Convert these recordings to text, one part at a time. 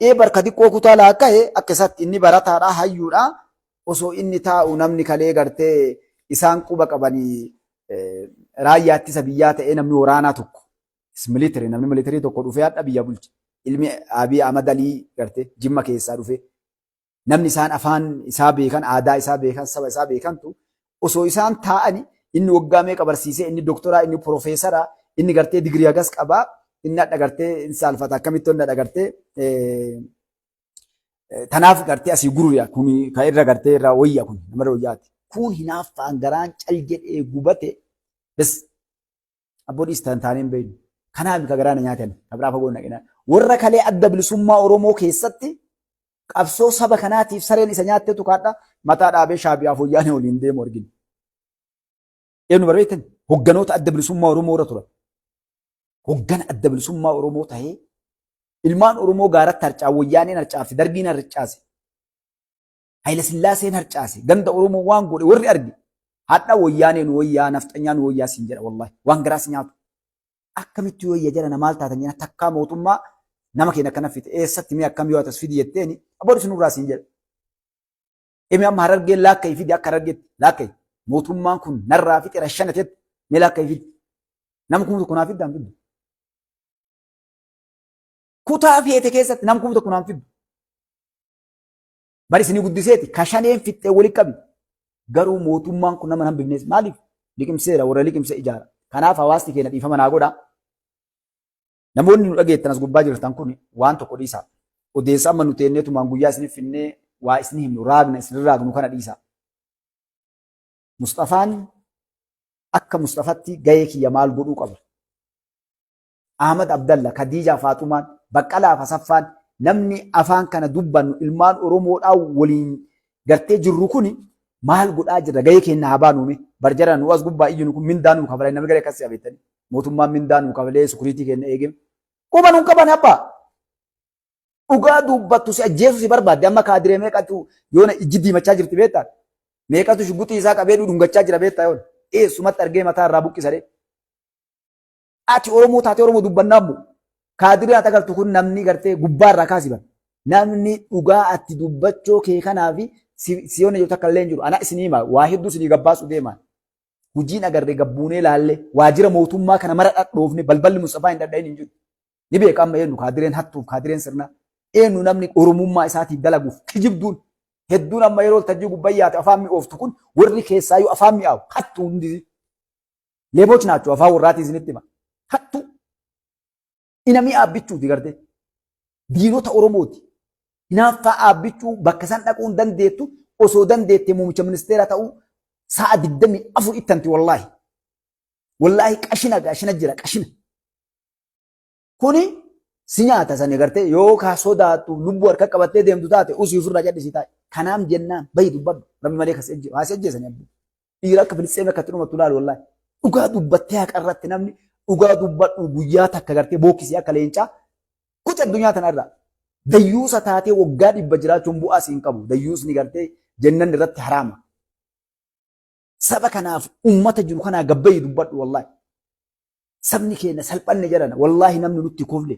Ee barka xiqqoo kutaa laakka'e akka isaatti inni barataadha hayyuudha. Osoo inni taa'u namni kalee gartee isaan quba qabanii raayyaa ittisa biyyaa ta'ee namni waraanaa tokko military namni military tokko dhufee hadha biyya bulche. Ilmi Abiy Ahmad Alii gartee Jimma keessaa dhufee namni isaan afaan isaa beekan, aadaa isaa beekan, saba isaa beekantu osoo isaan taa'ani inni waggaa meeqa barsiisee, inni doktoraa, inni profeesaraa, inni gartee digirii hagas qabaa, inni hadha gartee hin saalfata akkamitti inni hadha gartee tanaaf gartee asii gururiya kun kan irra gartee irra wayya kun namarra wayyaati. Kun hinaaffaan garaan cal jedhee gubate bes abboo dhiistan taanee hin beeknu. Kanaaf ka garaa na nyaatan ka biraa fagoo naqinaa. Warra kalee adda bilisummaa Oromoo keessatti qabsoo saba kanaatiif sareen isa nyaattetu kaadha mataa dhaabee shaabiyaaf wayyaanee waliin deemu argina. Eenyu barbeektan hogganoota adda bilisummaa Oromoo irra turan. Hoggana adda bilisummaa Oromoo tahee ilmaan Oromoo gaaratti harcaa wayyaaneen harcaafte dargiin harcaase. Hayila Sillaaseen harcaase ganda Oromoo waan godhe warri arge hadha wayyaaneen wayyaa nafxanyaan wayyaa siin jedha wallahi waan garaas nyaatu. Akkamitti wayya jala namaal taatan jenna takkaa mootummaa nama keenya akkana fite eessatti mee akkam yoo atas fidi jetteeni abboon isin nurraa siin jedha. Emi amma harargeen laakka'i fidi akka harargeetti laakka'i mootummaan kun narraa fixe rashana tetti mee laakka'i fidi. Nama 1000 naa fiddaan fiddu. Kutaa feete keessatti nama 1000 naan fiddu. Bari isinii guddiseeti ka shaneen fixxee wali qabi. Garuu mootummaan kun nama hin hambifnees maaliif liqimseera warra liqimse ijaara. Kanaaf hawaasni keenya dhiifama naa godha. Namoonni nu dhageettan as gubbaa jirtan kun waan tokko dhiisaa. Odeessa amma nu teenneetumaan guyyaa isiniif finnee waa isin himnu raagna isin raagnu kana dhiisaa. Musxafaan akka Musxafatti gahee kiyya maal godhuu qaba? Ahmad Abdalla, Khadiijaa Faaxumaan, Baqqalaa fi Asaffaan namni afaan kana dubbannu ilmaan Oromoodhaa waliin gartee jirru kuni maal godhaa jirra gahee keenya haa baanuume barjara nu as gubbaa iyyinu kun mindaa nuu kafalee namni garee akkasii abeettanii mootummaan mindaa nuu kafalee sukuriitii keenya eegee quba nuun qaban abbaa dhugaa dubbattu si ajjeesu si barbaadde amma kaadiree meeqatu yoona ijji diimachaa jirti beektaa meeqatu shugguxii isaa qabee dhungachaa jira beektaa yoona eessumatti argee mataa irraa buqqisaree Ati Oromoo taatee Oromoo dubbannaa immoo kaadiree ati agartu kun namni gartee gubbaa irraa kaasiban. Namni dhugaa ati dubbachoo kee kanaa fi siyoona jiru takka illee hin jiru. Ana isinii hima waa hedduu isinii gabbaasu deemaa. Hojiin agarree gabbuunee laallee waajjira mootummaa kana mara dhadhoofne balballi Mustafaa hin dhadhahin hin jiru. Ni beeka amma eenyu kaadireen hattuuf kaadireen sirnaa. Eenyu namni Oromummaa isaatiif dalaguuf kijibduun hedduun amma yeroo waltajjii gubbayyaate afaan mi'ooftu kun warri keessaayyuu afaan mi'aawu hattuu hundi. Leeboch naachoo afaan warraatii isinitti hima. Hattuu. Inamii aabbichuuti gartee. Diinota Oromooti. Hinaaffaa aabbichuu bakka san dhaquu hin dandeettu osoo dandeette muummicha ministeera ta'uu sa'a 24 ittanti wallaahi. Wallaahi qashina qashina jira qashina. Kuni si nyaata sani gartee yoo kaa sodaattu lubbuu harka qabattee deemtu taate usii ofirraa cadhisii taa'e. Kanaaf jennaan bahi dubbadhu rabbi malee kasi ejje haa si ajjeesani abdii. Dhiira akka Filisxeem akka itti dhumattu laali wallaahi. Dhugaa dubbattee haqa irratti namni dhugaa dubbadhu guyyaa takka gartee bookkisii akka leencaa kuti addunyaa tana irraa. Dayyuusa taatee waggaa 100 jiraachuun bu'aa siin qabu. Dayyuusni gartee jennan irratti haraama. Saba kanaaf ummata jiru kanaa gabbayi dubbadhu wallaahi. Sabni keenya salphanne jedhana wallaahi namni nutti kofle.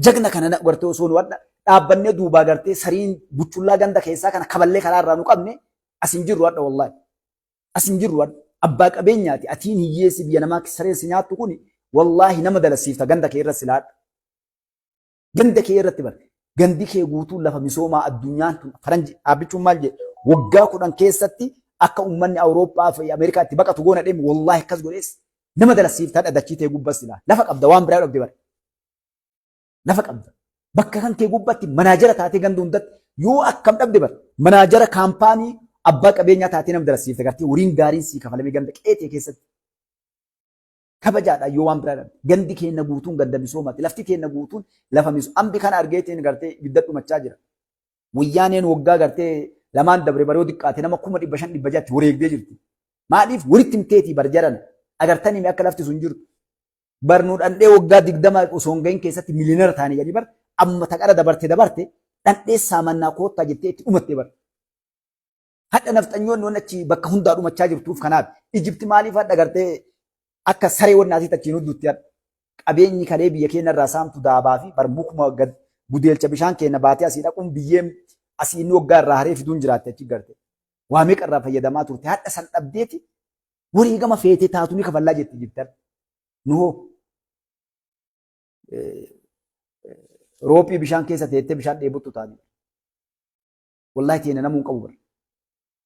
Jagna kana na gartee osoo nu hadha dhaabbannee duubaa gartee sariin buchullaa ganda keessaa kana kaballee karaa irraa nu qabne as hin jirru hadha wallaahi. As hin jirru hadha. Abbaa qabeenyaati atiin hiyyeessi biyya namaa sareen si nyaattu kuni wallaahi nama dalasiifta ganda kee irra silaadha. Ganda kee irratti bar. Gandi kee guutuun lafa misoomaa addunyaan tun faranji dhaabbichuun maal jedhe waggaa 10 keessatti akka uummanni Awurooppaa fi Ameerikaa itti baqatu goona deemu wallaahi akkas godhees nama dalasiifta hadha dachii tee gubbas silaa lafa qabda waan biraa dhabde bar. Lafa qabda. Bakka kan kee gubbatti manaajara taatee ganda hundatti yoo akkam dhabde bar manaajara kaampaanii abbaa qabeenyaa taatee nama dalasiifta gartee horiin gaariin sii kafalamee ganda qeetee keessatti. Kabajaadha yoo waan biraa dhabde. Gandi keenya guutuun ganda misoomaati. Lafti keenya guutuun lafa misooma. Ambi kana argeetiin gartee ibidda dhumachaa jira. Wayyaaneen waggaa gartee lamaan dabre baroo xiqqaate nama 500,000 600tti wareegdee jirti. Maaliif walitti himteetii bar jaran agartanii mee akka lafti sun jirtu. Bar nu dhandhee waggaa 20 osoo hin gahin keessatti miliyoonara taane jedhanii bar amma taqara dabarte dabarte dhandhee saamannaa koottaa jettee itti dhumatte bar. Hadha nafxanyoonni wanni achi bakka hundaa dhumachaa jirtuuf kanaaf. Ijipti maaliif hadha gartee akka saree wanni asitti achiin huddutti hadha. Qabeenyi kalee biyya keenya irraa saamtu daabaa fi bar mukuma gad Gudeelcha bishaan keenya baatee asii dhaquun biyyeen asii inni waggaa irraa haree fiduun jiraatte achi garte. Waa meeqa irraa fayyadamaa turte. Hadha san dhabdeeti wareegama feetee taatu ni kafallaa jetti jirti. Nu hoo roophii bishaan keessa teettee bishaan dheebottu taati. Wallaahi teena namuu hin qabu bar.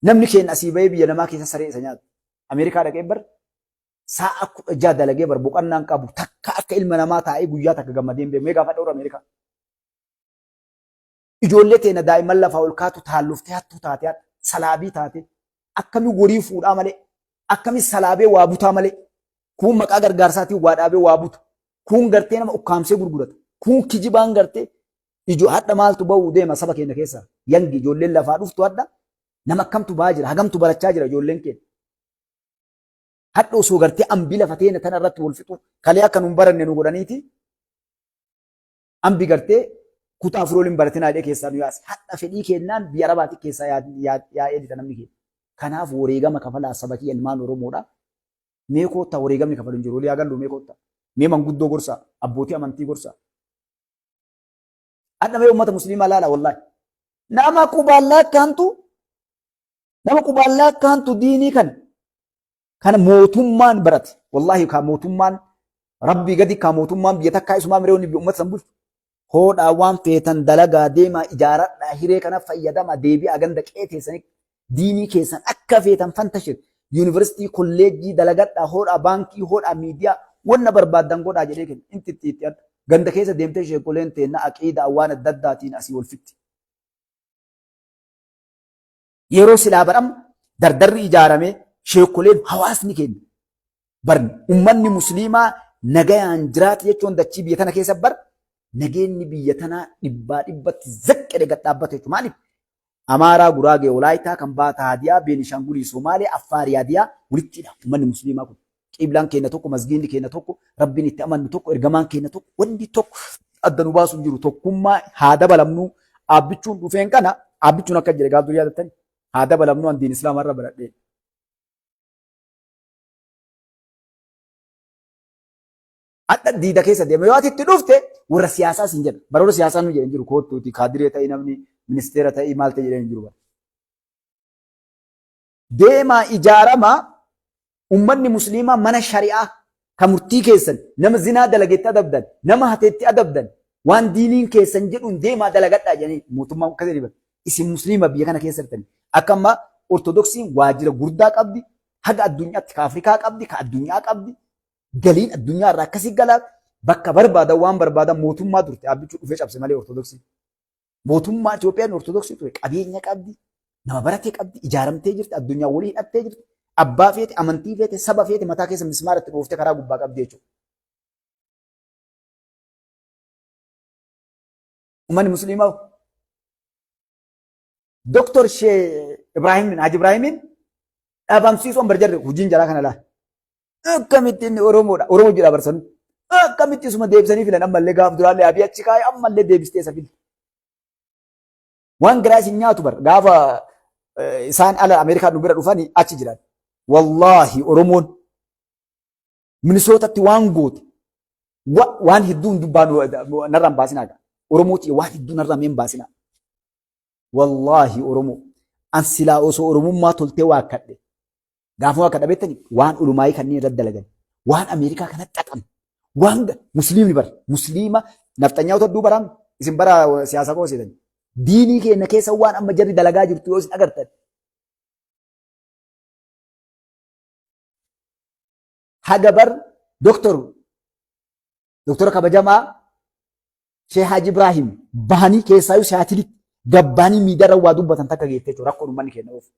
Namni keenya asii bahee biyya namaa keessa saree isa nyaatu. Ameerikaa dhaqee bar sa'a 16 dalagee bar boqonnaan qabu takka akka ilma namaa taa'ee guyyaa takka gammadee hin beeku. Mee gaafadha warra Ameerikaa. Ijoollee teena daa'imman lafaa ol kaatu taalluftee hattuu taatee hadha salaabii taatee akkamii horii fuudhaa malee akkamii salaabee waa butaa malee kuun maqaa gargaarsaatiin waa dhaabee waa buta kuun gartee nama ukkaamsee gurgurata kuun kijibaan gartee Ijo hadha maaltu ba'uu deema saba keenya keessa? Yangi ijoolleen lafaa dhuftu hadha nama akkamtu ba'aa jira? Hagamtu barachaa jira ijoolleen keenya? Hadha osoo gartee ambi lafa teenya tana irratti wal fixu kalee akka nun baranne nu godhaniiti. Ambi gartee kutaa afur waliin baratinaa jedhee keessaa nu yaase. Hadha fedhii kennaan biyya Arabaatti keessaa yaa'ee dita namni keenya. Kanaaf wareegama kafalaa saba kiyya ilmaan Oromoodha. Mee koottaa wareegamni kafalu hin jiru. Walii haa gallu mee koottaa. Mee manguddoo gorsaa, abbootii amantii gorsaa. Hadha mee ummata musliimaa laala wallahi. Nama qubaan laakkaantu nama qubaan laakkaantu diinii kana kana mootummaan barate. Wallahi kaa mootummaan rabbii gadi kaa mootummaan biyya takkaa isumaa miree wanni ummata san bulchu. Hoodhaa waan feetan dalagaa deemaa ijaaradhaa hiree kana fayyadama deebi'aa ganda qe'ee teessanii diinii keessan akka feetan fantashir yuunivarsiitii kolleejjii dalagadhaa hoodhaa baankii hoodhaa miidiyaa wanna barbaaddan godhaa jedhee kenna inti itti itti adda ganda keessa deemtee sheekoleen teenna aqiidaa waan adda addaatiin asii wal fitti. Yeroo silaa baram dardarri ijaaramee sheekoleen hawaasni keenya bar ummanni musliimaa nagayaan jiraate jechuun dachii biyya tana keessa bar nageenyi biyya tanaa dhibbaa dhibbatti zaqqedhe gad dhaabbate jechuudha. Maaliif? Amaaraa, Guraagee, Wolaayitaa, Kambaata, Haadiyaa, Beenishaangulii, Somaalee, Affaarii, Hadiyaa walittidha ummanni musliimaa kun. Qiiblaan keenya tokko, masgiinni keenya tokko, Rabbiin itti amannu tokko, ergamaan keenya tokko, wanni tokko adda nu baasu hin jiru. Tokkummaa haa dabalamnu. Aabbichuun dhufeen kana aabbichuun akka jedhe gaaf durii yaadattani haa dabalamnu an diin islaamaa irra baradhee. Hadha diida keessa deema yoo ati itti dhufte warra siyaasaa siin jedha. Baroota siyaasaa nu jedhan jiru koottuuti kaadiree ta'ii namni ministeera ta'ii maal ta'e jedhan jiru. Deemaa ijaaramaa ummanni musliimaa mana shari'aa kan murtii keessan nama zinaa dalagetti adabdan nama hateetti adabdan waan diiniin keessan jedhuun deemaa dalagadhaa jedhanii mootummaan akkas jedhi isin musliima biyya kana keessa jirtani akka ammaa ortodoksiin waajjira guddaa qabdi haga addunyaatti ka Afrikaa qabdi ka addunyaa qabdi galiin addunyaa irraa akkasii galaa bakka barbaadan waan barbaadan mootummaa turte abbichuu dhufee cabse malee ortodoksii. Mootummaa Itoophiyaan ortodoksii ture qabeenya qabdi nama baratee qabdi ijaaramtee jirti addunyaa walii hidhattee jirti abbaa feete amantii feete saba feete mataa keessa mismaara itti dhooftee karaa gubbaa qabdi jechuudha. Uummanni musliimaa Doktor Shee Ibraahimin Haji Ibraahimiin dhabamsiisuun barjarre hojiin jaraa kana laala. Akkamitti inni Oromoodha. Oromoo jedha barsanu. Akkamitti isuma deebisanii filan ammallee gaaf duraallee abii achi kaa'e ammallee deebistee isa filti. Waan garaa isin nyaatu bar gaafa isaan ala Ameerikaa nu bira dhufanii achi jiran. Wallaahi Oromoon Minisootatti waan goote waan hedduu hin dubbaa narraa hin baasinaa. Oromooti waan hedduu narraa hin baasinaa. Wallaahi Oromoo an silaa osoo Oromummaa toltee waakkadhe gaafa waakkadha beektani waan ulumaayii kanneen irratti dalagan waan Ameerikaa kana xaxan waan musliimni bar musliima nafxanyaa otoo baraam isin bara siyaasa koo seetan diinii keenya keessa waan amma jarri dalagaa jirtu yoo isin agartan haga bar doktor doktora kabajamaa Sheekh Haji Ibrahim bahanii keessaayyuu siyaatilitti gabbaanii miidiyaarra waa dubbatan takka geettee jechuudha rakkoon uummanni keenya oofu.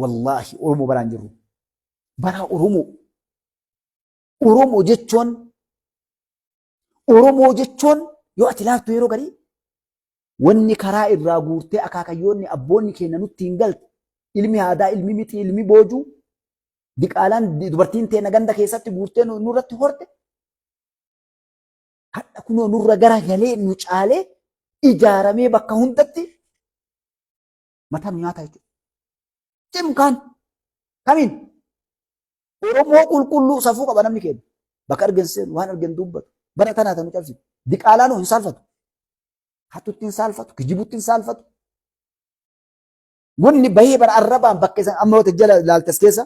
Wallaahi Oromoo baraan jirru. Baraa Oromoo. Oromoo jechuun Oromoo jechuun yoo ati ilaaltu yeroo garii wanni karaa irraa guurtee akaakayyoonni abboonni keenya nutti hin galte ilmi aadaa ilmi mixii ilmi boojuu diqaalaan dubartiin teenya ganda keessatti guurtee nurratti horte hadha kunoo nurra gara galee nu caalee ijaaramee bakka hundatti mataa nu nyaataa jechuudha. Cimkaan kamiin Oromoo qulqulluu safuu qaba namni keenya. Bakka argan seenu waan argan dubbatu. Bara tanaa tanu cabsite. Diqaalaan hin saalfatu. Hattutti hin saalfatu. Kijibutti hin saalfatu. Wanni bahee bara arrabaan bakka isan amma yoo jala laaltas keessa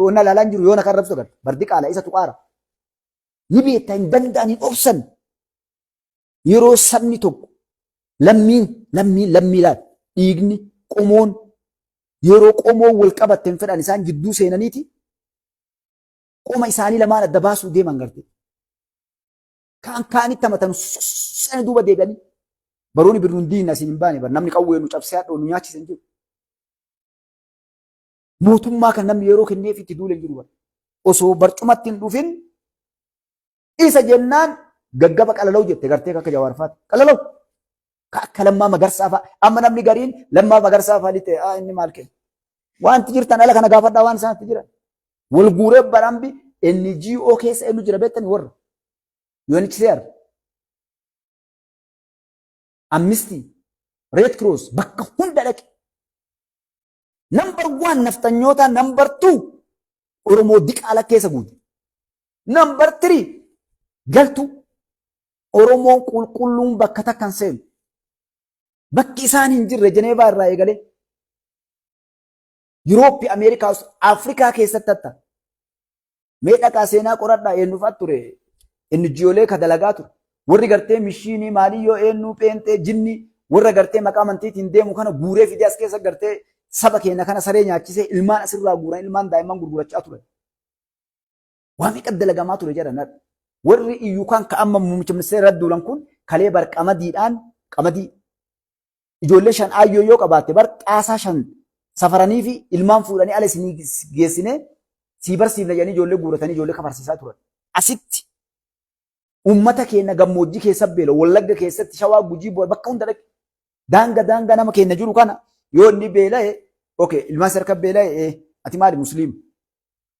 onna laalaan jiru yoona kan rabsu agarta. Bar diqaala isa tuqaara. Ni beekta hin danda'an hin obsan. Yeroo sabni tokko lammiin lammiin lammii laal dhiigni qomoon yeroo qomoon wal qabatte hin fedhan isaan jidduu seenaniiti qoma isaanii lamaan adda baasuu deeman garte. Kaan kaanitti amatan sana duuba deebi'anii baroonni birruun diinna isin hin baane bar namni qawwee nu cabsee hadhoo nu nyaachise hin jiru. Mootummaa kan namni yeroo kenneef itti duule hin jiru bar. Osoo barcumatti hin dhufin isa jennaan gaggaba qalalau jette gartee akka Jawaar faati. Qalalau. Ka akka Lammaa Magarsaa fa'a. Amma namni gariin Lammaa Magarsaa fa'a lixee aa inni maal kenna. Wanti jirtan ala kana gaafadhaa waan isaan itti jiran. Wal guuree barambi NGO keessa eenyu jira beektani warra. UNHCR. Amnesty. Red Cross bakka hunda dhaqe. Number one nafxanyoota, number two Oromoo diqaala keessa guute. Number three galtu Oromoon qulqulluun bakka takka hin seenu. Bakki isaan hin jirre Jeneevaa irraa eegalee Yurooppii, Ameerikaa, Afrikaa keessatti hatta. Mee dhaqaa seenaa qoradhaa eenyufaa ture NGOlee ka dalagaa ture. Warri gartee mishiinii maalii yoo eenyuu pheenxee jinni warra gartee maqaa amantiitiin deemu kana guuree fidee as keessa gartee saba keenya kana saree nyaachisee ilmaan asirraa guuran ilmaan daa'imman gurgurachaa ture. Waa meeqa dalagamaa ture jedhan har'a. Warri iyyuu kan ka amma muummicha ministeera irratti duulan kun kalee bar qamadiidhaan qamadii ijoollee shan aayyoo yoo qabaatte bar xaasaa shan safaranii fi ilmaan fuudhanii ala isinii geessinee sii barsiifna jedhanii ijoollee guuratanii ijoollee kafarsiisaa turan. Asitti uummata keenya gammoojjii keessa beela Wallagga keessatti Shawaa Gujii bakka hunda dhaqe daanga daanga nama keenya jiru kana yoo inni beela'e okay ilmaan sarka beela'e ati maali musliima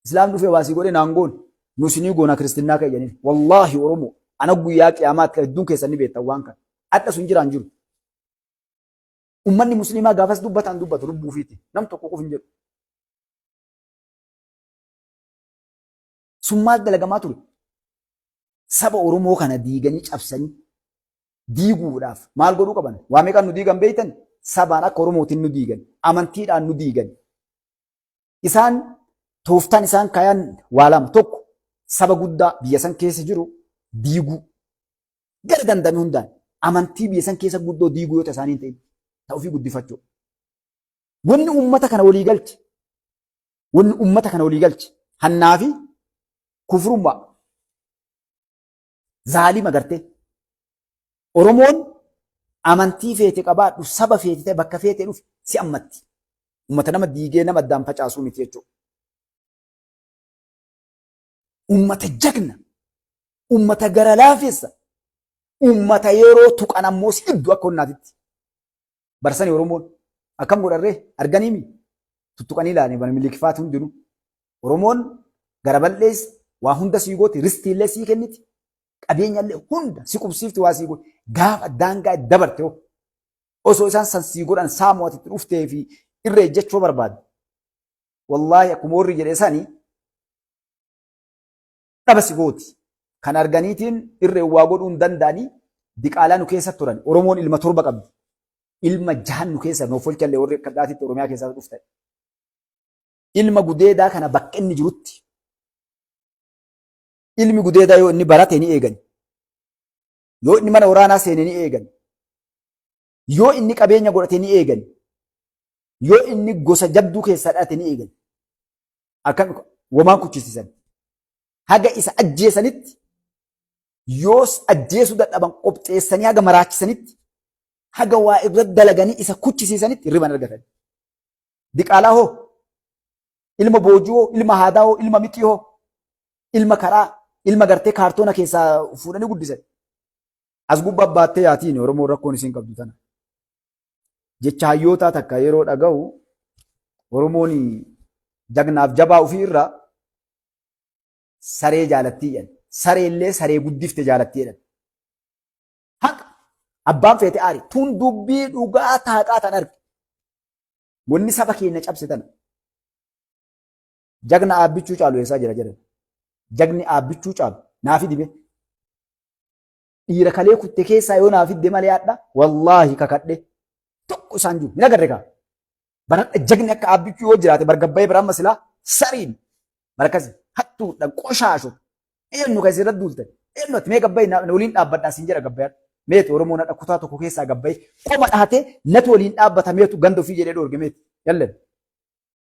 Islaam dhufee waa sii godhe naan goone nu isinii goona kiristinnaa ka'e jedhaniin. Wallaahi Oromoo ana guyyaa qiyaamaatti hedduun keessan ni beektan waan kana. Hadha sun jiraan jiru. Ummanni musliimaa gaafas dubbataan dubbatu lubbuu ofiiti. Nam tokko qof hin jedhu. Sun maal dalagamaa ture? Saba Oromoo kana diiganii cabsanii diiguudhaaf maal godhuu qaban? Waa meeqaan nu diigan beektan? Sabaan akka Oromootiin nu diigan. Amantiidhaan nu diigan. Isaan tooftaan isaan kaayan waa lama. Tokko saba guddaa biyya san keessa jiru diiguu. Gara danda'ame hundaan amantii biyya san keessa guddoo diiguu yoo ta'e isaanii hin ta'in ta'u ofii guddifachuu. Wanni uummata kana walii galche wanni uummata kana walii galche hannaa fi kufrummaa zaalima gartee Oromoon amantii feete qabaadhu saba feete ta'e bakka feete dhufe si ammatti. Uummata nama diigee nama addaan facaasuu miti jechuudha. Uummata jagna, uummata gara laafessa, uummata yeroo tuqan ammoo si iddu akka onnaatitti. Barsani Oromoon akkam godharree arganiimi tuttuqanii ilaalanii bana milikfaati hundinuu. Oromoon gara bal'eessa waa hunda sii gooti ristiillee sii kenniti qabeenyallee hunda si qubsiifti waa sii gooti gaafa daangaa dabarte hoo osoo isaan san sii godhan saamu ati itti dhuftee fi irra ejjechuu barbaadde. Wallaahi akkuma warri jedhe sani dhaba si gooti. Kan arganiitiin irree waa godhuu hin danda'anii diqaalaa nu keessa turan. Oromoon ilma torba qabdi. Ilma jahan nu keessa nuuf olchallee warri akka daatitti Oromiyaa keessaa dhuftan. Ilma gudeedaa kana bakka inni jirutti. Ilmi gudeedaa yoo inni barate ni eegani. Yoo inni mana waraanaa seene ni eegani. Yoo inni qabeenya godhate ni eegani. Yoo inni gosa jabduu keessaa dhalate ni eegani. Akkam womaan kuchisiisan. Haga isa ajjeesanitti yoos ajjeesuu dadhaban qopheessanii haga maraachisanitti haga waa irra dalaganii isa kuchisiisanitti hirriba hin argatan. Diqaalaa hoo? Ilma boojuu hoo? Ilma haadaa hoo? Ilma mixii hoo? Ilma karaa, ilma gartee kaartoona keessaa fuudhanii guddisan. As gubbaa baattee yaatiin Oromoon rakkoon isiin qabdu tana. Jecha hayyootaa takka yeroo dhaga'u Oromoon jagnaaf jabaa ofii irraa saree jaalattii jedhan. Saree illee saree guddifte jaalattii jedhan. Haqa abbaan feete aari tun dubbii dhugaa taaqaa tan arge. Wanni saba keenya cabse tana. Jagna aabbichuu caalu eessaa jira jedhan. Jagni aabbichuu caalu naafi dibe. Dhiira kalee kutte keessaa yoo naa fidde malee hadha wallaahi kakadhe tokko isaan jiru. Hin agarre kaa. Baradha jagni akka aabbichuu yoo jiraate bargabbayee bira amma silaa sariin barakasi hattuudha qoshaashu. Eenyu kan isin irratti duultan? Eenyu ati mee gabbayee na waliin dhaabbadhaa siin jedha gabbayaan. Meeti Oromoon hadha kutaa tokko keessaa gabbayee qoma dhahatee natu waliin dhaabbata meetu ganda ofii jedhee dhoorge meeti. Yallan.